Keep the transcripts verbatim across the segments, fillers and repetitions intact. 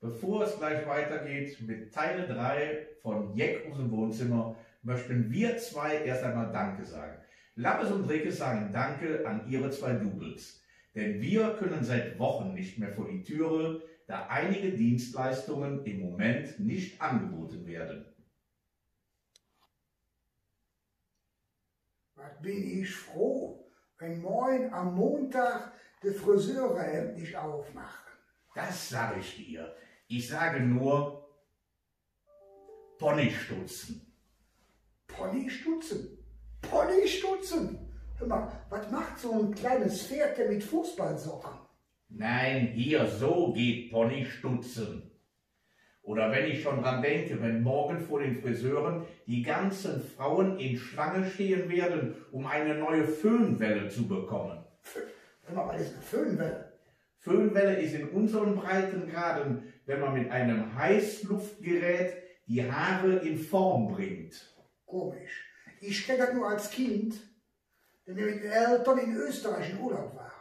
Bevor es gleich weitergeht mit Teil drei von Jeck usem Wohnzimmer, möchten wir zwei erst einmal Danke sagen. Labbes und Rickes sagen Danke an ihre zwei Doubles. Denn wir können seit Wochen nicht mehr vor die Türe, da einige Dienstleistungen im Moment nicht angeboten werden. Wat ben ich froh, wenn morgen am Montag de Friseure endlich aufmachen. Das sag ich dir. Ich sage nur Ponystutzen. Ponystutzen? Ponystutzen? Hör mal, wat macht so ein kleines Pferd denn mit Fußballsocken? Nein, hier, so geht Ponystutzen. Oder wenn ich schon dran denke, wenn morgen vor den Friseuren die ganzen Frauen in Schlange stehen werden, um eine neue Föhnwelle zu bekommen. Hör mal, wat ist eine Föhnwelle? Föhnwelle ist in unseren Breitengraden, wenn man mit einem Heißluftgerät die Haare in Form bringt. Komisch. Ich kenn dat nur als Kind, wenn wir mit den Eltern in Österreich in Urlaub waren.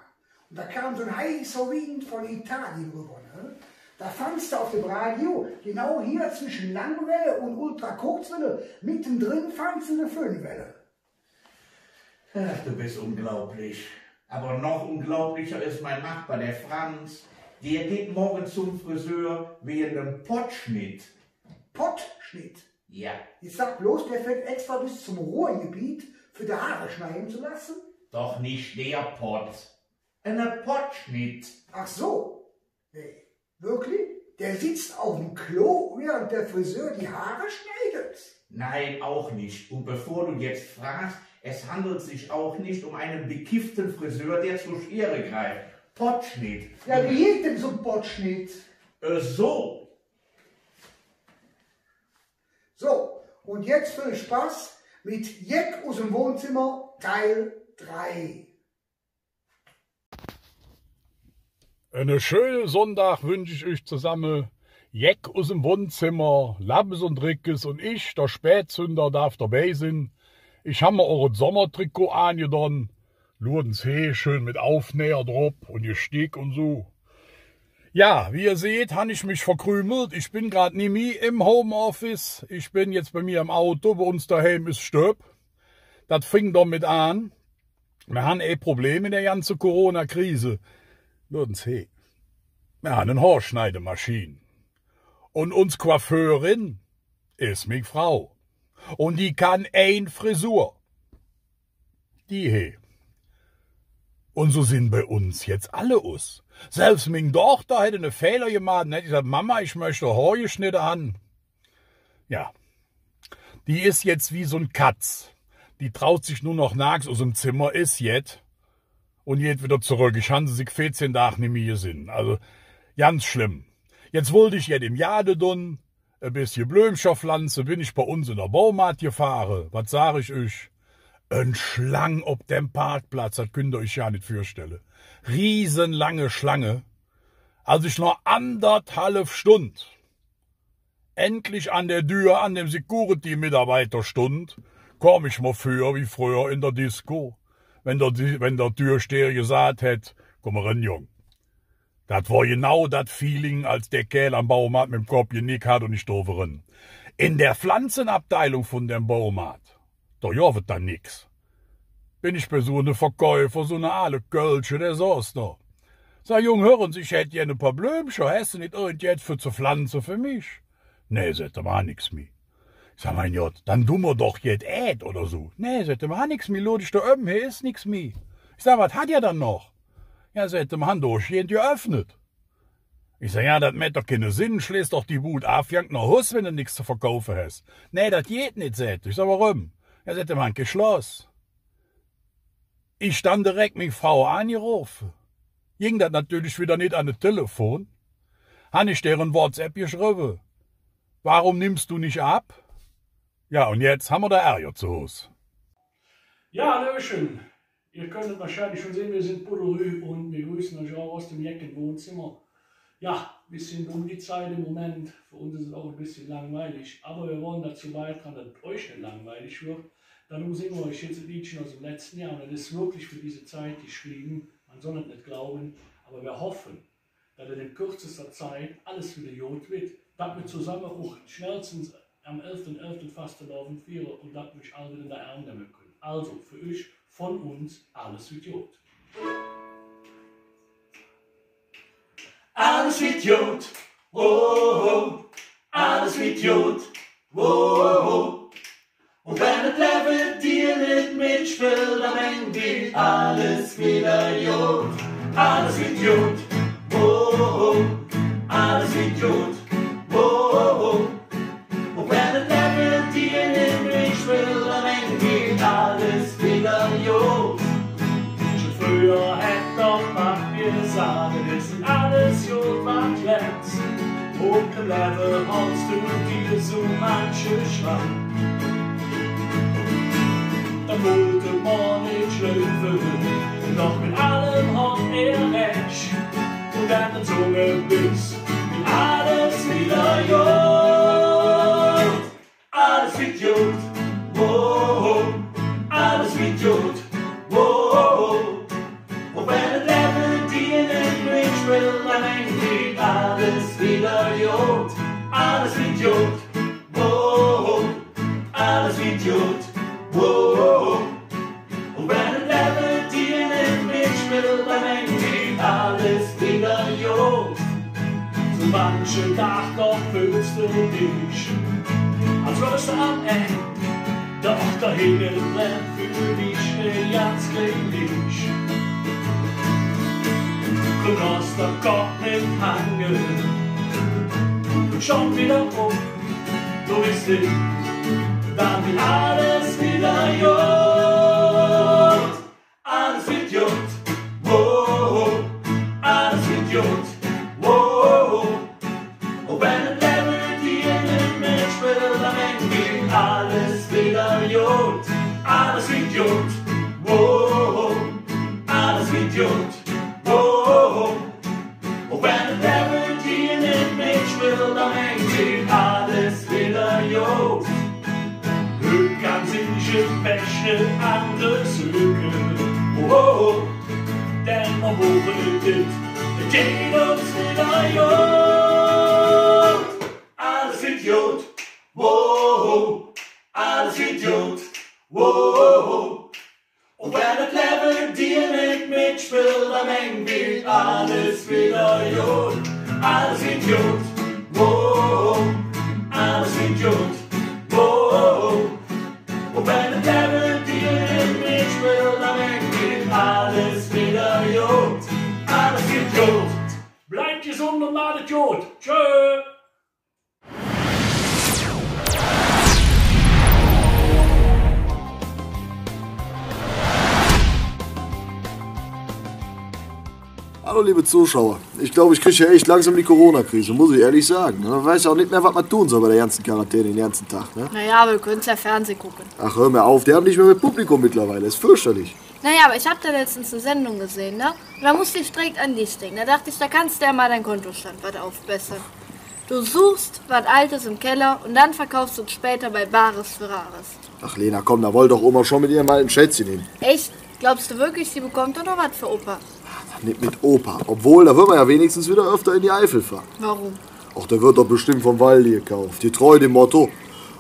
Und da kam so ein heißer Wind von Italien rüber, ne? Da fandst du auf dem Radio, genau hier zwischen Langwelle und Ultrakurzwelle, mittendrin fandst du eine Föhnwelle. Ach, du bist unglaublich. Aber noch unglaublicher ist mein Nachbar, der Franz. Der geht morgen zum Friseur wegen einem Pottschnitt. Pottschnitt? Ja. Jetzt sag bloß, der fährt extra bis zum Ruhrgebiet, für die Haare schneiden zu lassen? Doch nicht der Pott. Eine Pottschnitt. Ach so. Nee. Wirklich? Der sitzt auf dem Klo, während der Friseur die Haare schneidet? Nein, auch nicht. Und bevor du jetzt fragst, es handelt sich auch nicht um einen bekifften Friseur, der zur Schere greift. Pottschnitt. Ja, wie geht denn so ein Pottschnitt? Äh, so. So, und jetzt viel Spaß mit Jeck usem Wohnzimmer Teil drei. Ene schöne Sonndag wünsch ich üch zesamme. Jeck usem Wohnzimmer, Labbes un Rickes un ich, der Spätzünder, darf derbei sin. Ich han mer och et Sommertrikot aangedon. Luurt ens he, schön met Aufnäher drop un Gestick un su. Ja, wie ehr seht, han ich mich verkrümelt. Ich ben grad nimmi em Homeoffice. Ich ben jetz bei mir em Auto. Bei uns doheim es Stebb. Dat fing domet aan. Mer han e Problem en der ganze Corona-Krise. Luurt ens he. Mer han en Hoorschneidemaschin. Un uns Coiffeurin es ming Frau. Un die kann ein Frisur. Die he. Un su sin bei uns jetz alle us. Selvs ming Doochter hät ene Fähler gemaht un hät gesaht: „Mama, ich mööch Hoor geschnedde han.“ Ja. Die es jetz wie su en Katz. Die traut sich nor noch naaks us dem Zemmer, es jet un geiht widder zoröck. Ich han se zick veezehn Dag nimmi gesinn. Alsu, ganz schlemm. Jetz wollt ich jet em Gaade dun, e bessche Blömcher flanze, ben ich bei uns en der Baumaat gefahre. Wat sag ich üch? En Schlang op dem Parkplatz, dat künnt ehr üch jo nit vürstelle. Rieselange Schlange. Als ich noh anderthalv Stund endlich an der Dür, an dem Security-Mitarbeiter stund, kom ich mer vür wie fröher en der Disco, wenn der Di-, wenn der Türsteher gesaht hät: „Kumm eren, Jung.“ Dat wor genau dat Feeling, als dä Kääl am Baumaat mem Kopp genickt hät un ich druf eren. En der Pflanzenabteilung vun däm Baumaat, do gov et dann nix. Bin ich bei su ene Verkäufer, su ene aale Kölsche, dä soß do. Sag: „Jung, hür ens, ich hätt gään e paar Blömcher, häs de nit irgendjet för ze pflanze för mich?“ „Nä“, säht dä, „mer han nix mih.“ Ich sag: „Mein Godd, dann dun mer doch jet Äd oder su.“ „Nä“, säht dä, „mer han nix mih, luur dich do üvver, hee es nix mih.“ Ich sag: „Wat hat ehr dann noch?“ „Jo“, säht dä, „mer han durchgehend geöffnet.“ Ich sag: „Jo, dat mäht doch keine Senn, schleeß doch die Bud av, gangk noh Hus, wann de nix ze verkaufe häs.“ „Nä, dat geiht nit“, säht dä. Ich sag: „Woröm?“ „Jo“, säht dä, „mer han kei Schloss.“ Ich dann direk ming Frau aangerofe. Ging dat natörlich widder nit an et Telefon. Han ich der en WhatsApp geschrevve: „Warum nimmst du nicht ab?“ Jo, un jetz han mer der Ärger zo Hus. Ja, Hallöchen. Ihr könnt es wahrscheinlich schon sehen, wir sind pudelrü und begrüßen euch auch aus dem jecken Wohnzimmer. Ja, bisschen dumm die Zeit im Moment. Für uns ist es auch ein bisschen langweilig, aber wir wollen dazu beitragen, dass es euch nicht langweilig wird. Darum singen wir euch jetzt ein Liedchen aus dem letzten Jahr und das ist wirklich für diese Zeit geschrieben. Man soll es nicht glauben, aber wir hoffen, dat et en kürzester Zeit alles widder god weed, dat mer zosamme och schnellstens am elften elften Fastelovend fiere un dat mer üch all widder en der Ärm nemme künne. Also, för üch vun uns alles weed god. Alles weed god, oh, oh, alles weed god, oh, oh. Un wann et Levve dir nit metspillt, dann es alles widder god. Alles weed god, oh, oh, alles weed god, oh, oh. Un wann et Levve dir nit metspillt, dann es alles widder god. Schon fröher hät doch Papp gesaht, et es nit alles god, wat glänzt. Op dem Levve häs do su manche Schwand. Do wollt mer nit schlöfe, doch met allem hät hä Rääch. Un wann de Zung bess, es alles widder god. Alles weed god, oh, oh, alles weed god, oh, oh. Un wann et Levve dir nit metspillt, dann es alles widder god. Alles weed god, oh, oh, alles weed god, oh, oh. Un wann et Levve dir nit metspillt, dann es alles widder god. Su manche Dag doch föhlst do dich als wörs do am Eng. Doch dohinge brennt för dich e ganz kleen Leech. Do häs der Kopp em Hange un schon widder op. Do bes hin, dann es alles widder god. Alles weed god, oh, oh, alles weed god, oh, oh. Un wann et Levve dir nit metspillt, dann es alles widder god. Alles weed god, oh, oh, alles weed god, oh, oh. Un wann et Levve dir nit metspillt, dann es alles widder god. Hügg kann sich e Pächche anders söke. Oh, oh, oh. Denn mer bruche et nit, et geiht uns widder god. Alles weed god, oh, oh, alles weed god, oh, oh. Un wann et Levve dir nit metspillt, dann es alles widder god. Alles weed god, oh, oh, alles weed god, oh, oh. Un wann et Levve dir nit metspillt, dann es alles widder god. Alles weed god. Bleibt gesund un maht et god. Tschö. Hallo, liebe Zuschauer. Ich glaub, ich krieg hier echt langsam die Corona-Krise, muss ich ehrlich sagen. Man weiß ja auch nicht mehr, was man tun soll bei der ganzen Quarantäne den ganzen Tag, ne? Naja, aber wir können ja Fernsehen gucken. Ach, hör mir auf, die haben nicht mehr mit Publikum mittlerweile. Ist fürchterlich. Naja, aber ich hab da letztens eine Sendung gesehen, ne? Und da musste ich direkt an dich denken. Da dachte ich, da kannst du ja mal deinen Kontostand was aufbessern. Du suchst was Altes im Keller und dann verkaufst du es später bei Bares für Rares. Ach, Lena, komm, da wollt doch Oma schon mit ihrem alten Schätzchen hin. Echt? Glaubst du wirklich, sie bekommt da noch was für Opa? Nit met Opa. Obwohl, do wölle mer jo winnigstens widder öfter en de Eifel fahre. Woröm? Ach, dä weed doch bestemmp vum Waldi gekauf. Getreu dem Motto: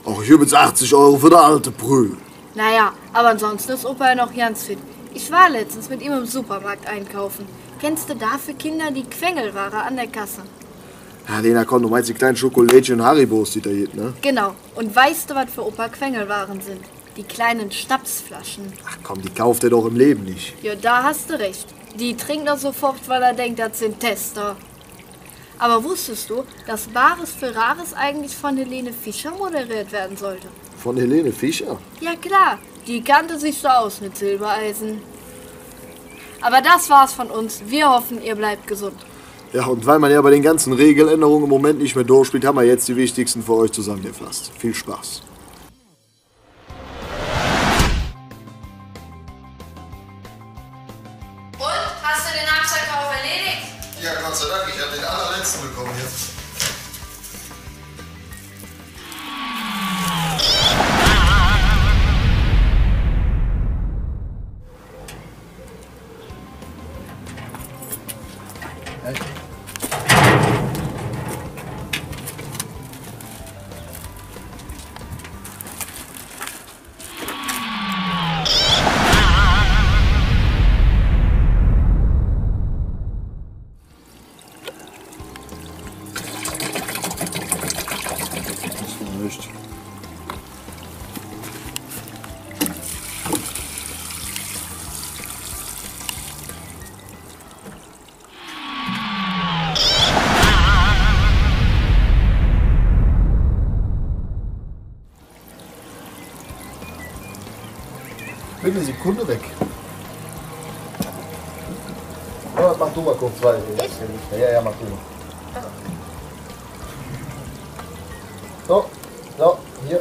Ach, ich gevve jetz achzig Euro för der Aale Prügel. Na ja, ävver ansonsten es Opa jo noch ganz fit. Ich wor letztens met im em Supermarkt einkaufe. Kenns do do för Kinder die Quengelware an der Kasse? Jo, Lena, kumm, do meins die kleine Schokolädcher un Haribos, die et do gitt, ne? Genau. Un weiß do, wat för Opa Quengelware sin? Die kleine Schnapsflasche. Ach kumm, die kauft hä doch em Levve nit. Jo, do häs do Rääch. Die drinkt doch sofort, weil hä denk, dat sin Tester. Ävver wosstes do, dat Bares für Rares eigentlich vun Helene Fischer modereet wääde sollt? Vun Helene Fischer? Jo, klor, die kannt sich su us met Silbereisen. Ävver dat wor et vun uns. Mer hoffe, ehr bliev gesund. Jo, un weil mer jo bei dä ganze Regeländerung em Moment nit mih durchblicke, han mer jetz de wichtigste för üch zosammegefass. Vill Spass! Un, häs do der Nachverkauf erledigt? Jo, Gott sei Dank, ich han der allerletzte bekumme jetz. Bitte Sekunde weg. Jo, mach do mal kurz weiter. Ich? Jo, jo, mach do mal. So, so, hier.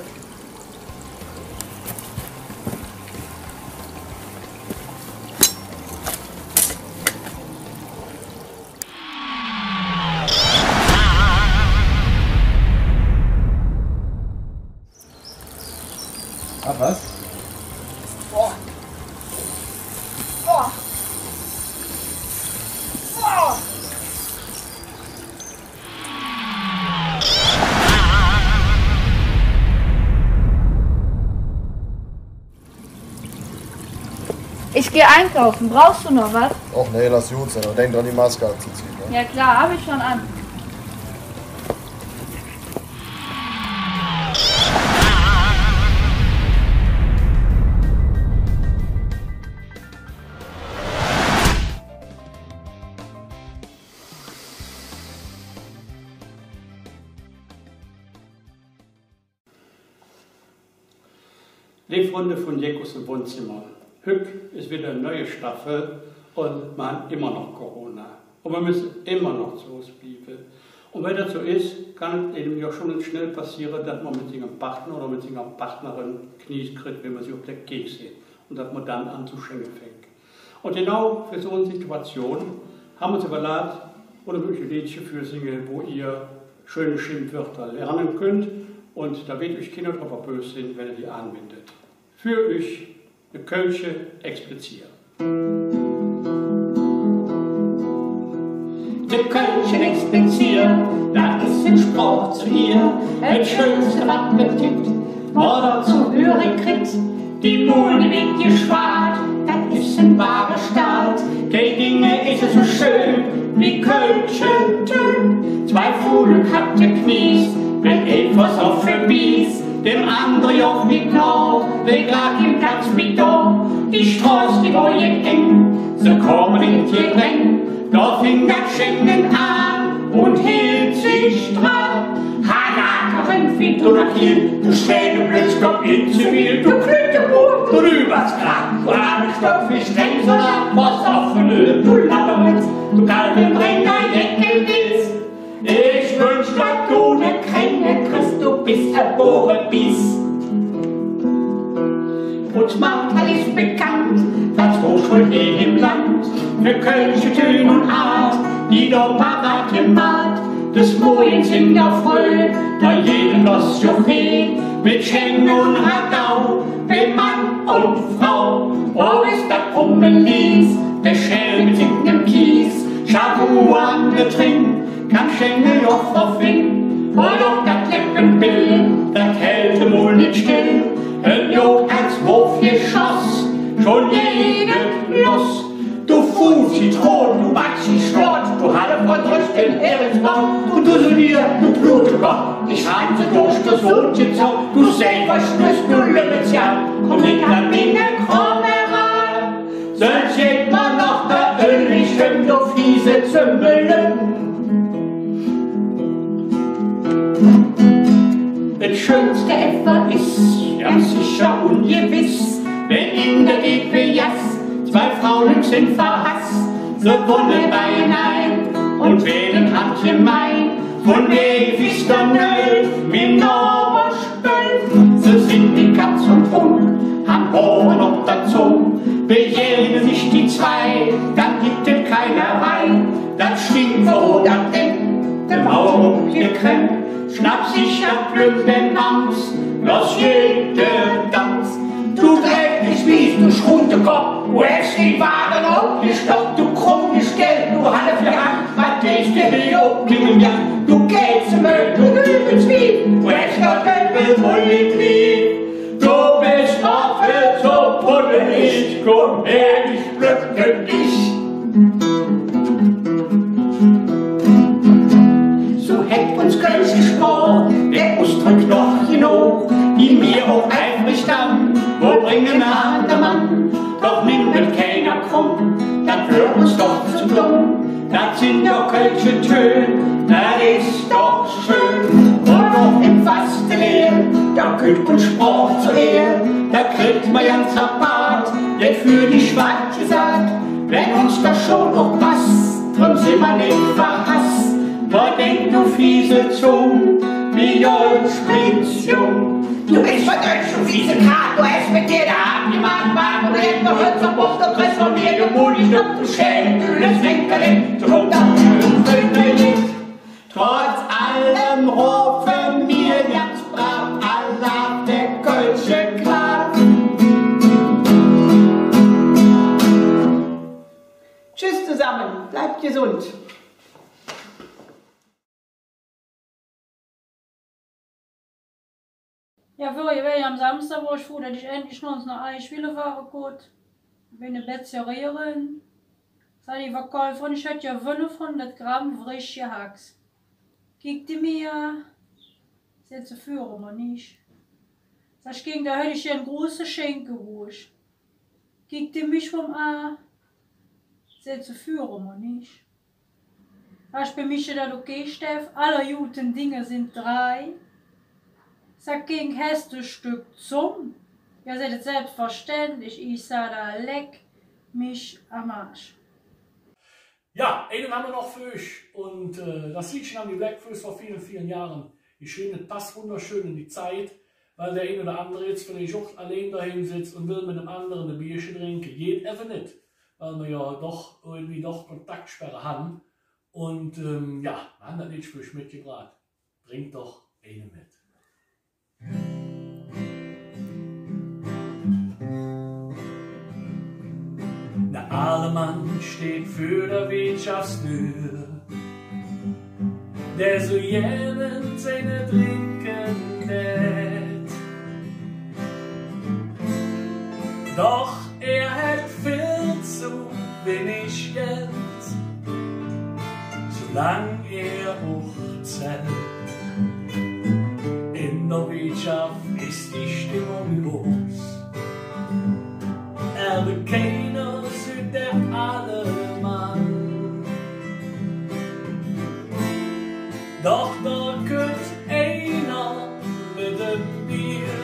Ah, was? Boah. Boah. Boah. Ich geh einkaufen. Brauchst du noch was? Och nee, loss god sin. Un denk dran, die Maske anzuziehe, ne? Ja klar, hab ich schon an. Leev Fründe vun Jeckos em Wohnzimmer, hügg es widder en neue Staffel un mer han immer noch Corona. Un mer müsse immer noch zo Hus blieve. Un wann dat su es, kann et einem jo schon ens schnell passeere, dat mer met singem Partner oder met singer Partnerin Knies kritt, wann mer sich op der Keks geiht, un dat mer dann aan ze schänge fängk. Un genau för su en Situation han mer uns üvverlaht, un mööch ich e Leedche vürsinge, wo ehr schöne Schimpwööter lerne künnt. Un do weed üch keiner drüvver bös sin, wann ehr die aanwendet. För üch, de Kölsche Explizier. De Kölsche Explizier, dat es en Sproch, zo ehr et Schönste, wat et gitt, oder zo höre kritt. Die Muul, die weed geschwaad, dat es en wahre Staat. Dä Dinge es esu schön wie kölsche Tön. Zwei fuule Katte Knies, wenn eins uff se bieß, dem andere jo nit noh, weil grad kein Platz mih do. Die Stroß, die wor eng, se kome en et Gedräng. Do fing dat Schänge aan un hilt sich dran. Hanake, renn wie du noch hee, du Schweineblöd, komm en Zivil, du Klüttebuul, du Rüberskrab, du Armelstock, wie streng soll dat, was offene, du Lapperwitz, du Kalbenbrenger, Jeckelwitz. Ich wünsch, dat du ne Kräne kriss, du bes e Borebiss. Un Martal es bekannt, dat Hochschool hee em Land, för kölsche Tön un Aat, die do parat gemaht. Des Morgens en der Fröh, do geiht et loss, jo hee, met Schänge un Radau, bei Mann un Frau. Oh, es dat Rummelies, de Schäl met singem Kies. Trink, kann Schengel och verfing, oder och dat Leppebill, dat häldt emol nit still. En Jod als Wurfgeschoss, schon geiht et loss. Do Fuß, Zitron, do Maxi Schlott, do Halle verdröscht den Ehrenmann, do Duselier, do Blutekopp, ich han se durch de Sohn gezogen, do Säuferschnüss, do Lümmelsjam, un ik han minge Krom eran. Söns geiht mer noch der Ölligen, do fiese Zümbele. Et schönste evver es, ganz secher un gewess, wenn in der Gepe Gass zwei Fraulück sin verhass. Se wonne beienein un weeden handgemein, vun der Fister növ, mem Nohber Spöll. Se sin wie Katz un Hund, han Hoor op der Zung. Begegnen sich die zwei, dann gibt et Keilerei. Dat Stinke oder Dreck, de Mauer opgekremmt, schnapp sich dat Plümpelmanns, loss geiht der Danz. Do dreckiger Spieß, do Schrutekopp, wo häs de Wage opgestoppt, do krumm Gestell, do Halle verhang, wat deis de hee op mingem Jang, do Käsemöll, do Düvelszwieb, wo häs de Pöppel woll gekniep? Do bes doch vill zo puddelig, kumm her, ich plöck dich. Su hät uns kölsche Sproch der Usdröck noch genog, die mer och eifrig dann, wo bringe mer an der Mann. Doch nimmp et keiner krumm, dat wör uns doch zo domm. Dat sin doch kölsche Tön, dat es doch schön. Un och em Fasteleev, do kütt uns Sproch zo Ehr, do kritt mer ganz apart jet för de Schwaad gesaht, wenn uns dat schon och pass, dröm sin mer nit verhass. Mer denk, do fiese Zung, wie Goldspritz jung. Do bes verdötsch, do fiese Kran, do häs met dir de Harp gemaht, Mann, un jetz noch hübsch op de Press vun mir, do mutt ich noch zo schäme, kühles Wänkele, zo kumme, dat Trotz allem rofe mer ganz brav Alaaf, der kölsche Klaaf. Tschüss zusammen, bleibt gesund. Jo, vörige Wääch am Samsdag wor ich fruh, dat ich endlich noch ens noh Eich Wille fahre kunnt. Bin e bessche riere. Säht die Verkäuferin, ich hätt jo fünfhundert Gramm frisch Gehackts. Kick die mer, säht se, führe mer nit. Sag ich, gäng, do hätt ich gään große Schenke ruhig. Kick die mich vum Aa, säht se, führe mer nit. Sag ich, bei mich es dat okay, Steff, aller gode Dinge sin drei. Sag, gäng, häs de e Stöck Zung? Jo, säht et, selbstverständlich. Ich sag, do leck mich am Aasch. Jo, eine han mer noch för üch. Un, äh, dat Leedche han die Bläck Fööss vör vill, vill Johre geschrevve. Et pass wunderschön en die Zigg, weil der ein oder andere jetz villeich och allein doheim setz un well met enem andere e Bierche drinke. Geiht evve nit, weil mer jo doch irgendwie doch Kontaktsperre han. Un, ähm, jo, mer han dat Leedche för üch metgebraht. Drink doch eine met. Der aale Mann steiht vür der Weetschaffsdür, dä su gään ens eine drinke dät. Doch hä hät vill zo winnig Geld, su lang hä och zällt. En der Weetschaff es die Stimmung groß. Ävver keiner süht der aale Mann. Doch do kütt einer met em Bier,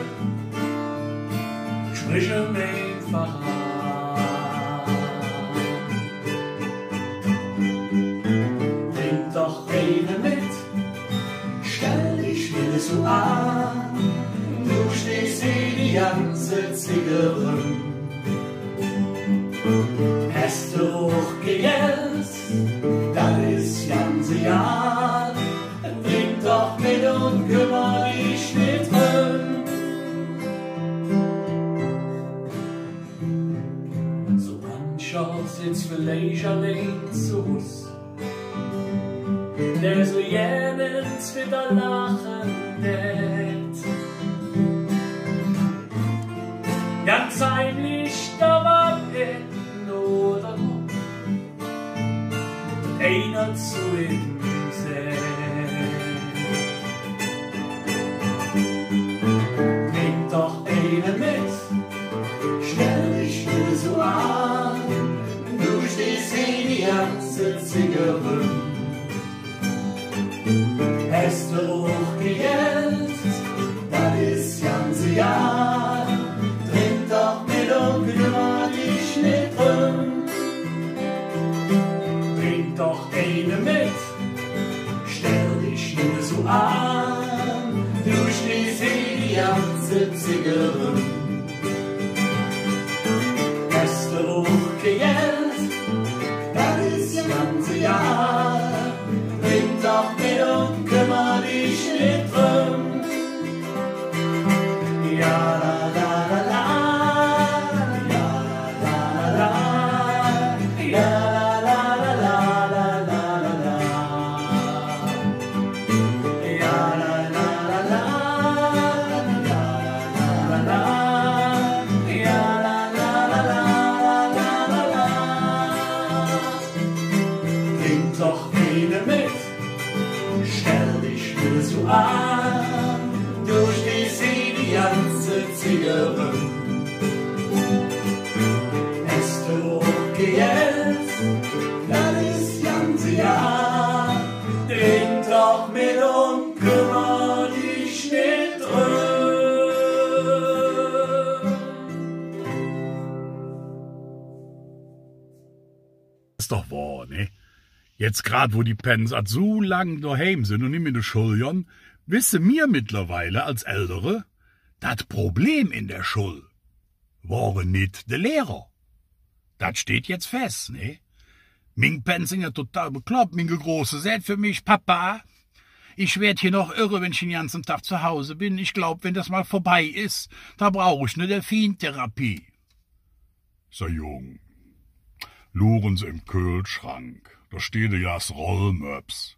sprich em einfach aan. Drink doch eine met, stell dich nit su aan. Do steiht hä die ganze Zigg eröm. Häs de och kei Geld, dat es ganz egal. Drink doch met un kümmer dich nit dröm. Su mancher setz villeich allein zo Hus Dä su gään ens widder laache dät. Ganz heimlich, do wor en oder einer zo im Säll. Drink doch eine mit, stell dich nit su aan, du stehst hee die ganze Zigg eröm. Häs de och kei Geld, dat es ganz egal. Drink doch mit un kümmer dich nit dröm. Drink doch eine mit, stell dich nit su aan. Du stehst hee die ganze Zigg eröm. Häs de och kei Geld, dat es ganz egal. Drink doch mit un kümmer dich nit dröm. Ja, la, la, la, la. Ja, la, la, la, la. Ja, la, la, la, la. Drink doch eine mit, stell dich nit su aan, du stehst hee die ganze Zigg eröm. Häs de och kei Geld, dat es ganz egal. Drink doch mit un kümmer dich nit dröm. Es doch wohr, ne? Jetz grad, wo die Pänz ald su lang doheim sin un nimmih en de Schull gonn, wesse mir mittlerweile als Eldere, dat Problem en der Schull wore nit de Lehrer. Dat steiht jetz fess, ne? Ming Pänz sin jo total beklopp. Minge Große säht för mich: „Papa, ich werd hee noch irre, wann ich der ganze Dag zo Hus ben. Ich glaub, wann dat ens vörbei es, do bruch ich en Delfintherapie.“ Sag: „Jung, luur ens em Köhlschrank, do steiht e Glas Rollmöps.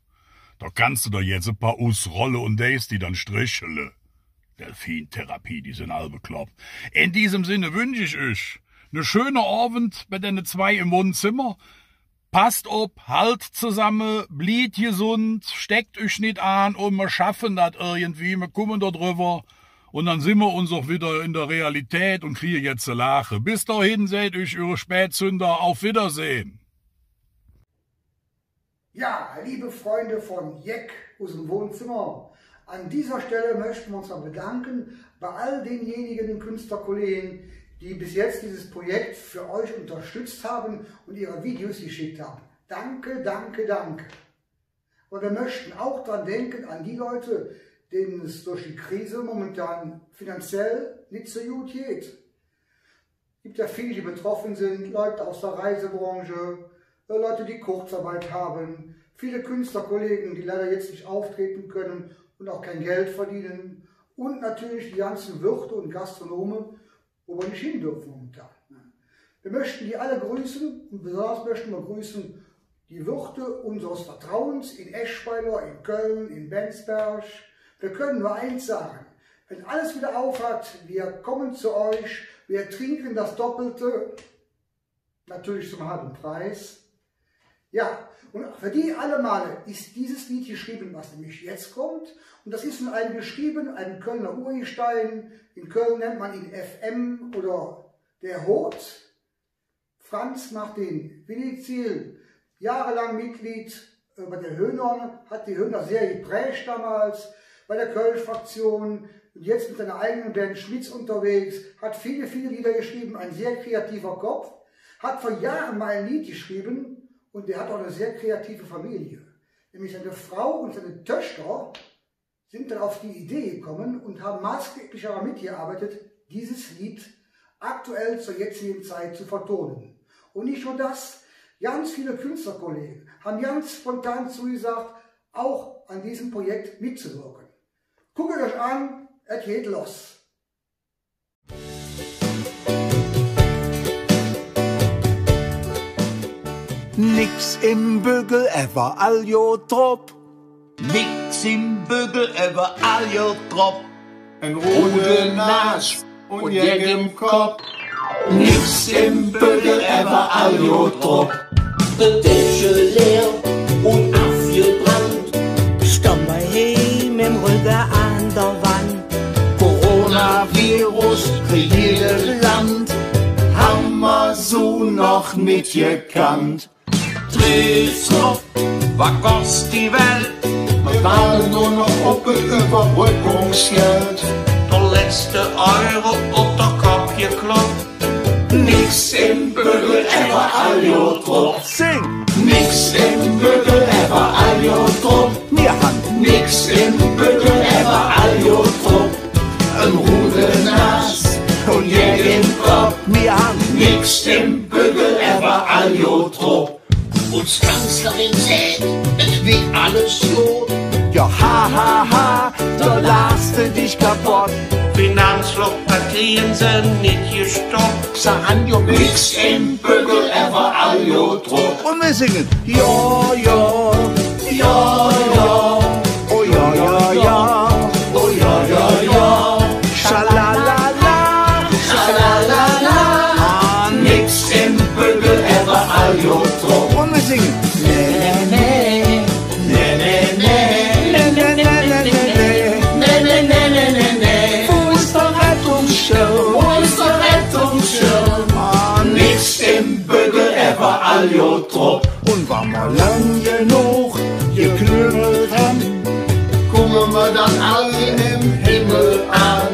Do kanns de der jetz e paar usrolle un deis die dann strichele.“ Delfintherapie, die sin all beklopp. En diesem Sinn wünsch ich üch ne schöne Ovend bei denne zwei em Wonnzemmer. Passt op, haldt zesamme, blievt gesund, steck üch nit aan un mer schaffe dat irgendwie, mer kumme do drüvver. Un dann sin mer uns och widder en der Realität un krige jetz ze laache. Bes dohin, säht üch eure Spätzünder. Auf Wiedersehen. Ja, liebe Freunde von Jeck usem Wohnzimmer, an dieser Stelle möchten wir uns mal bedanken bei all denjenigen Künstlerkollegen, die bis jetzt dieses Projekt für euch unterstützt haben und ihre Videos geschickt haben. Danke, danke, danke. Aber wir möchten auch dran denken, an die Leute, denen es durch die Krise momentan finanziell nicht so gut geht. Gibt ja viele, die betroffen sind, Leute aus der Reisebranche, äh, Leute, die Kurzarbeit haben, viele Künstlerkollegen, die leider jetzt nicht auftreten können und auch kein Geld verdienen, und natürlich die ganzen Wirte und Gastronome, wo wir nicht hin dürfen momentan. Wir möchten die alle grüßen und besonders möchten wir grüßen die Wirte unseres Vertrauens in Eschweiler, in Köln, in Bensberg. Wir können nur eins sagen: Wenn alles wieder auf hat, wir kommen zu euch, wir trinken das Doppelte, natürlich zum halben Preis. Ja, und für die alle Male ist dieses Lied geschrieben, was nämlich jetzt kommt. Und das ist von einem geschrieben, einem Kölner Urgestein. In Köln nennt man ihn F M oder der Hot. Franz Martin Williziel, jahrelang Mitglied, äh, bei der Höhner, hat die Höhner sehr geprägt damals, bei der Kölsch-Fraktion und jetzt mit seiner eigenen Band Schmitz unterwegs, hat viele, viele Lieder geschrieben, ein sehr kreativer Kopf, hat vor Jahren mal ein Lied geschrieben und der hat auch eine sehr kreative Familie. Nämlich seine Frau und seine Töchter sind dann auf die Idee gekommen und haben maßgeblich daran mitgearbeitet, dieses Lied aktuell zur jetzigen Zeit zu vertonen. Und nicht nur das, ganz viele Künstlerkollegen haben ganz spontan zugesagt, auch an diesem Projekt mitzuwirken. Guckt euch an, et geht los. Nix em Böggel, ävver all god drop. Nix em Böggel, ävver all god drop. En rude Nas un Jeck em Kopp. Nix em Böggel, ävver all god drop. De Täsche leer un avgebrannt. Stonn mer heim em Rögge an der Wand. Coronavirus regiert et Land. Han mer su noch nit gekannt. Drei Zopp, wat koss die Welt? Mer waade nor noch op et Üvverbröckungsgeld. Der letzte Euro op der Kopp geklopp. Nix em Böggel, ävver all god drop. Sing! Nix em Böggel, ävver all god drop. Mer han nix em Böggel, ävver all god drop. En rude Nas un Jeck em Kopp. Mer han nix em Böggel, ävver all god drop. Uns Kanzlerin säht, et weed alles god. Jo, ha, ha, ha, do lachs de dich kapodd. Finanzlock, Parteie sin nit gestockt. Se han jo nix em Böggel, ävver all god drop. Un mer singe. Jo, jo, jo, jo. Oh jo, jo, jo. Oh jo, jo, jo. Schalalala. Schalalala. Ah, nix em Böggel, ävver all god drop. Un mer singe. Nä, nä, nä. Nä, nä, nä. Nä, nä, nä. Nä, nä, nä. Wo es der Rettungsschirm? Wo es der Rettungsschirm? Ah, nix em Böggel, ävver all god drop. Un wann mer lang genog geklüngelt han, kumme mer dann all em Himmel aan.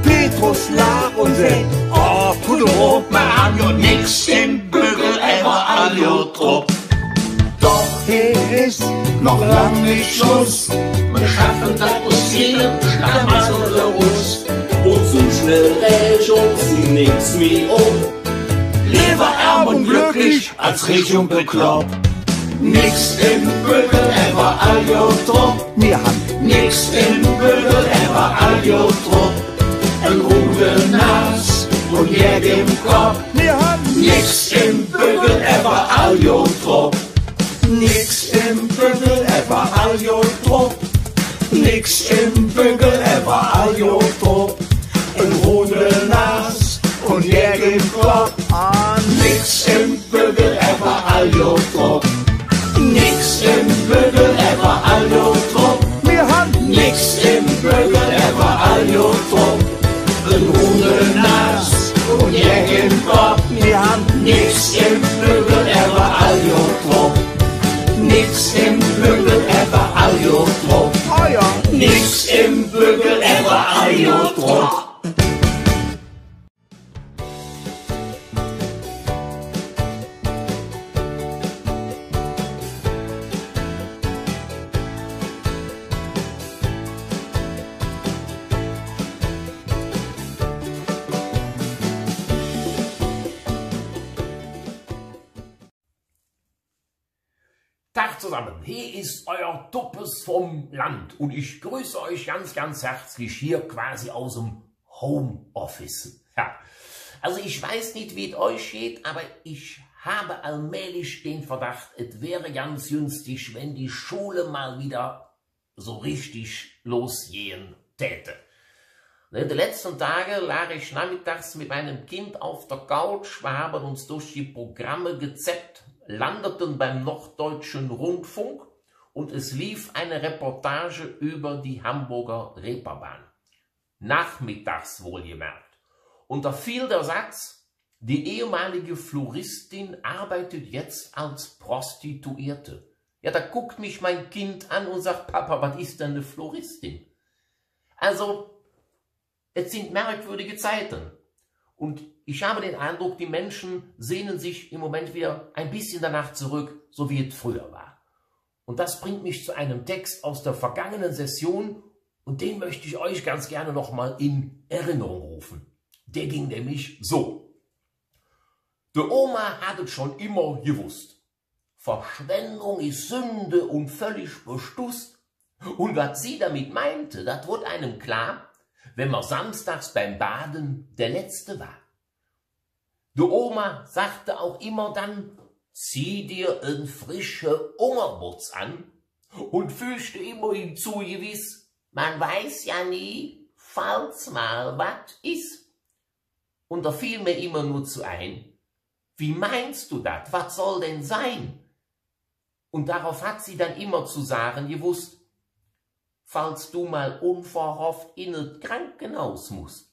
Petrus laach un säht: Oh, kuck doch mer aan, jo, nix em Böggel, ävver all god drop. Doch hee es noch lang nit Schluss. Mer schaffe dat us jedem Schlamassel erus. Un su schnell räg uns nix mih op. Leever ärm un glöcklich als rich un beklopp. Nix em Böggel, ävver all god drop. Mer han nix em Böggel, ävver all god drop. En rude Nas un Jeck em Kopp. Mer han nix em Böggel, ävver all god drop. Nix em Böggel, ävver all god drop. Nix em Böggel, ävver all god drop. En rude Nas un Jeck em Kopp. Ah, nix em Böggel, ävver all god drop. Nix em Böggel, ävver all god drop. Mer han nix em Böggel, ävver all god drop. En rude Nas un Jeck em Kopp. Mer han nix em Böggel, ävver all god drop. Nix em Böggel, ävver all god drop. Oh jo. Nix em Böggel, ävver all god drop. Tag zusammen, hier ist euer Tuppes vom Land und ich grüße euch ganz, ganz herzlich hier quasi aus dem Homeoffice. Ja. Also ich weiß nicht, wie es euch geht, aber ich habe allmählich den Verdacht, es wäre ganz günstig, wenn die Schule mal wieder so richtig losgehen täte. In den letzten Tagen lag ich nachmittags mit meinem Kind auf der Couch, wir haben uns durch die Programme gezappt, landeten beim Norddeutschen Rundfunk und es lief eine Reportage über die Hamburger Reeperbahn. Nachmittags wohlgemerkt. Und da fiel der Satz: „Die ehemalige Floristin arbeitet jetzt als Prostituierte.“ Ja, da guckt mich mein Kind an und sagt: „Papa, was ist denn eine Floristin?“ Also, es sind merkwürdige Zeiten. Und ich habe den Eindruck, die Menschen sehnen sich im Moment wieder ein bisschen danach zurück, so wie es früher war. Und das bringt mich zu einem Text aus der vergangenen Session, und den möchte ich euch ganz gerne noch mal in Erinnerung rufen. Der ging nämlich so. De Oma hat et schon immer gewusst. Verschwendung ist Sünde und völlig bestusst. Und was sie damit meinte, das wurde einem klar, wenn man samstags beim Baden der Letzte war. De Oma sagte auch immer dann: „Zieh dir en frische Ungerbotz an.“ un fügte immer hinzu: „Gewiss, man weiß ja nie, falls mal wat is.“ Un da fiel mir immer nur zu ein: „Wie meinst du dat? Wat soll denn sein?“ Und darauf hat sie dann immer zu sagen gewusst: „Falls du mal unverhofft in et Krankenhaus musst.“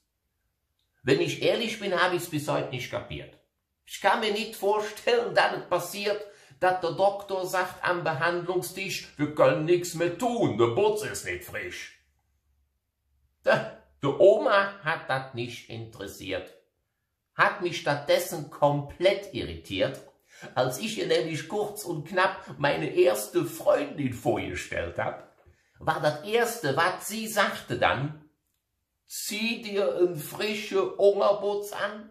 Wenn ich ehrlich bin, hab ich's bis heut nicht kapiert. Ich kann mir nit vorstellen, dat et passiert, dat der Doktor sagt am Behandlungstisch: „Wir können nix mehr tun, de Butz is nit frisch.“ Tja, de Oma hat dat nicht interessiert. Hat mich stattdessen komplett irritiert, als ich ihr nämlich kurz und knapp meine erste Freundin vorgestellt hab, war dat Erste, wat sie sagte dann: „Zieh dir en frische Ungerbutz an“,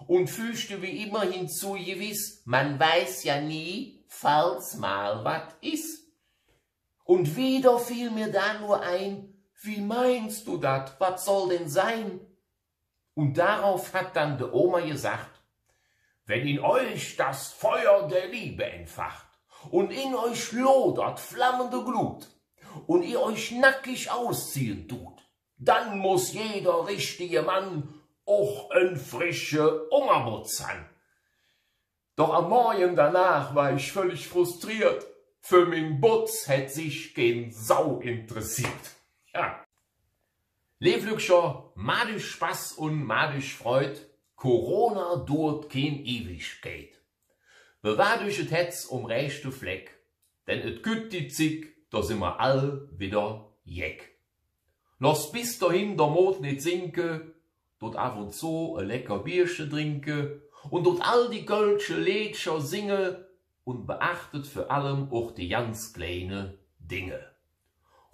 und fügte wie immer hinzu: „Gewiss, man weiß ja nie, falls mal wat is.“ Und wieder fiel mir da nur ein: „Wie meinst du dat? Wat soll denn sein?“ Und darauf hat dann de Oma gesagt: „Wenn in euch das Feuer der Liebe entfacht und in euch lodert flammende Glut und ihr euch nackig ausziehen tut, dann muss jeder richtige Mann och en frische Ungerbutz han.“ Doch am Morgen danach war ich völlig frustriert. För ming Butz hät sich kein Sau interessiert. Ja. Leev Lückcher, madig Spass un madig Freud. Corona duurt kein Ewigkeit. Bewahrt üch et Hätz om räächte Fleck, denn et kütt die Zigg, do sin mer all widder jeck. Loss bes dohin der Mod nit sinke, dot av un zo e lecker Bierche drinke un dot all die kölsche Leedcher singe un beachtet vür allem och die ganz kleine Dinge.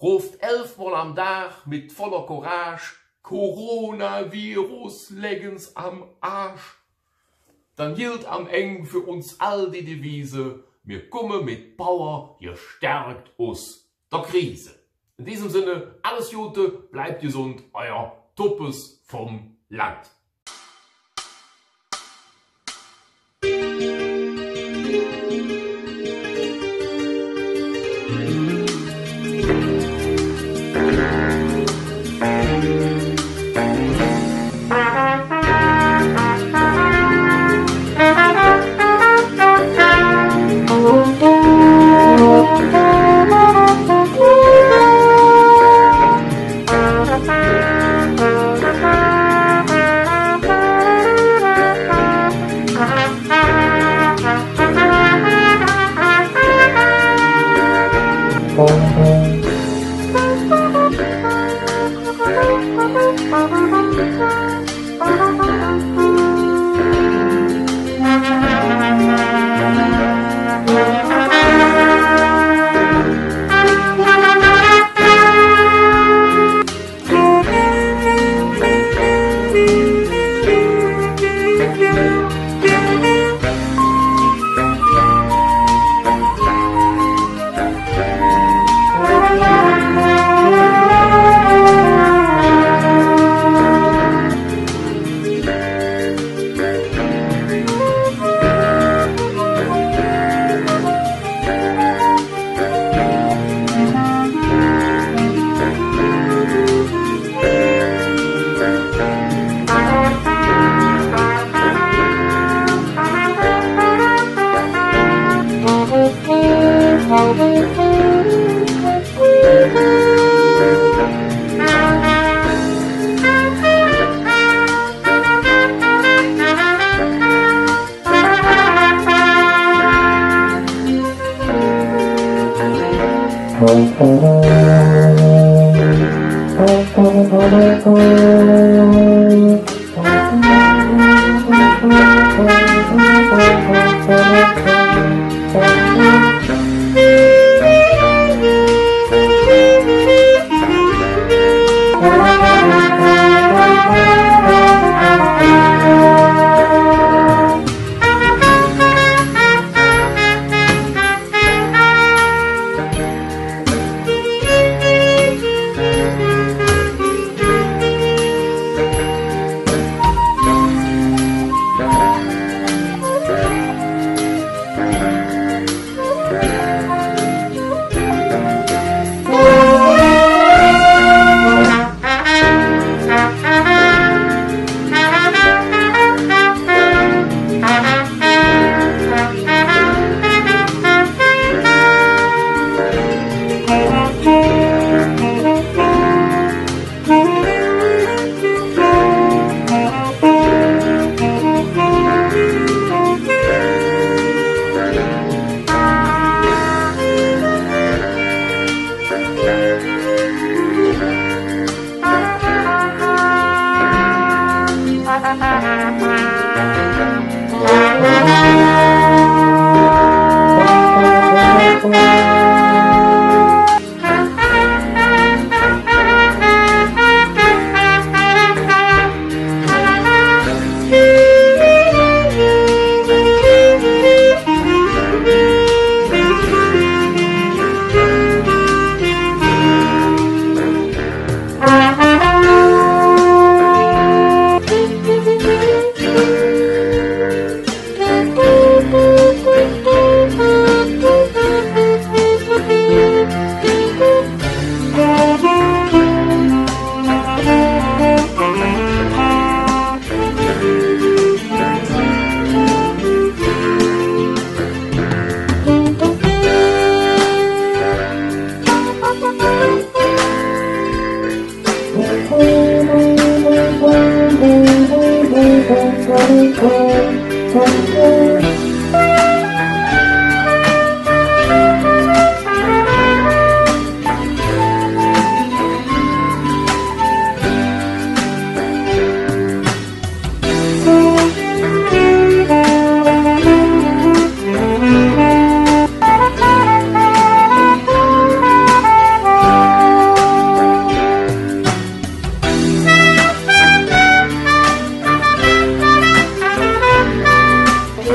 Roft elfmol am Dag mit voller Courage: „Coronavirus, leck ens am Aasch!“ Dann gilt am Eng för uns all die Devise: „Mir kumme met Power gestärkt us der Krise.“ In diesem Sinne, alles Gute, bleibt gesund, euer Tuppes vom Land.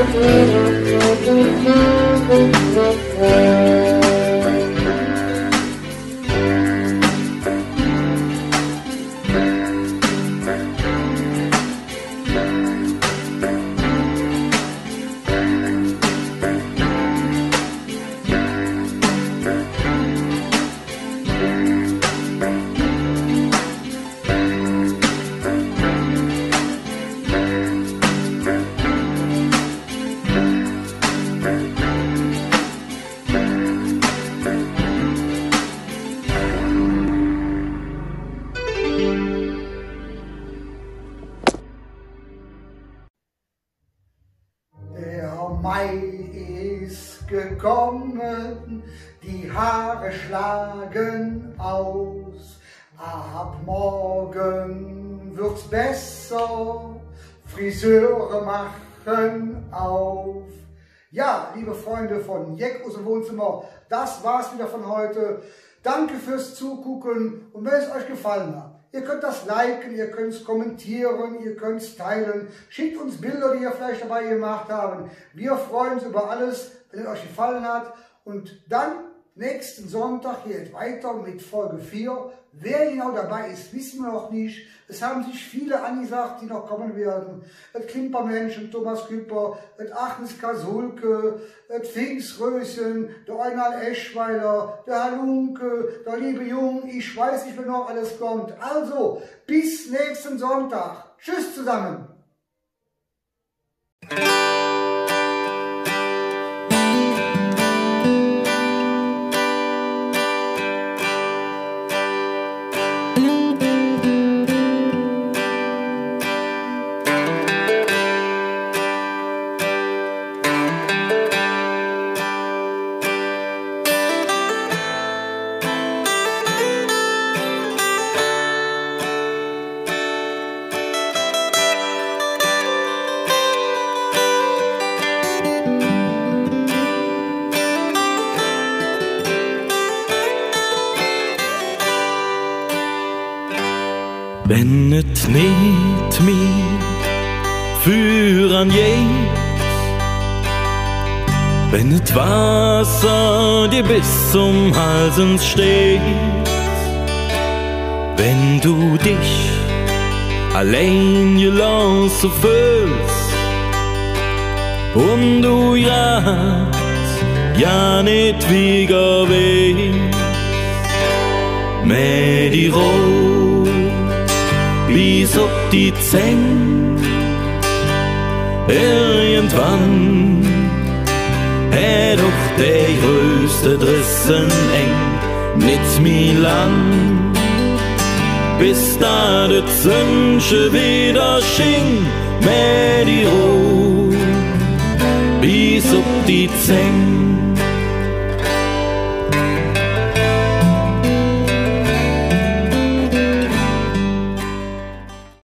Der Mai ist gekommen, die Haare schlagen aus. Ab morgen wird's besser, Friseure machen auf. Ja, liebe Freunde von Jeck us dem Wohnzimmer, das war's wieder von heute. Danke fürs Zugucken und wenn es euch gefallen hat, ihr könnt das liken, ihr könnt's kommentieren, ihr könnt's teilen. Schickt uns Bilder, die ihr vielleicht dabei gemacht haben. Wir freuen uns über alles, wenn es euch gefallen hat. Und dann, nächsten Sonntag geht's weiter mit Folge vier. Wer genau dabei ist, wissen wir noch nicht. Es haben sich viele angesagt, die noch kommen werden. Et Klimpermännchen, Thomas Küpper, et Agnes Kasulke, et Pfingströschen, der Eunal Eschweiler, der Halunke, der liebe Jung, ich weiß nicht, wer noch alles kommt. Also, bis nächsten Sonntag. Tschüss zusammen. Wenn et nit mih vöran geiht, wenn et Wasser dir bes zom Hals ens steiht, wenn do dich allein gelooße föhls un do grad jo nit wigger weiß, mäh die Roh bes op die Zäng. Irgendwann hät och der größte Dress en Eng. Nit mih lang, bes dat et Sönnche widder sching, mäh die Roh bes op die Zäng.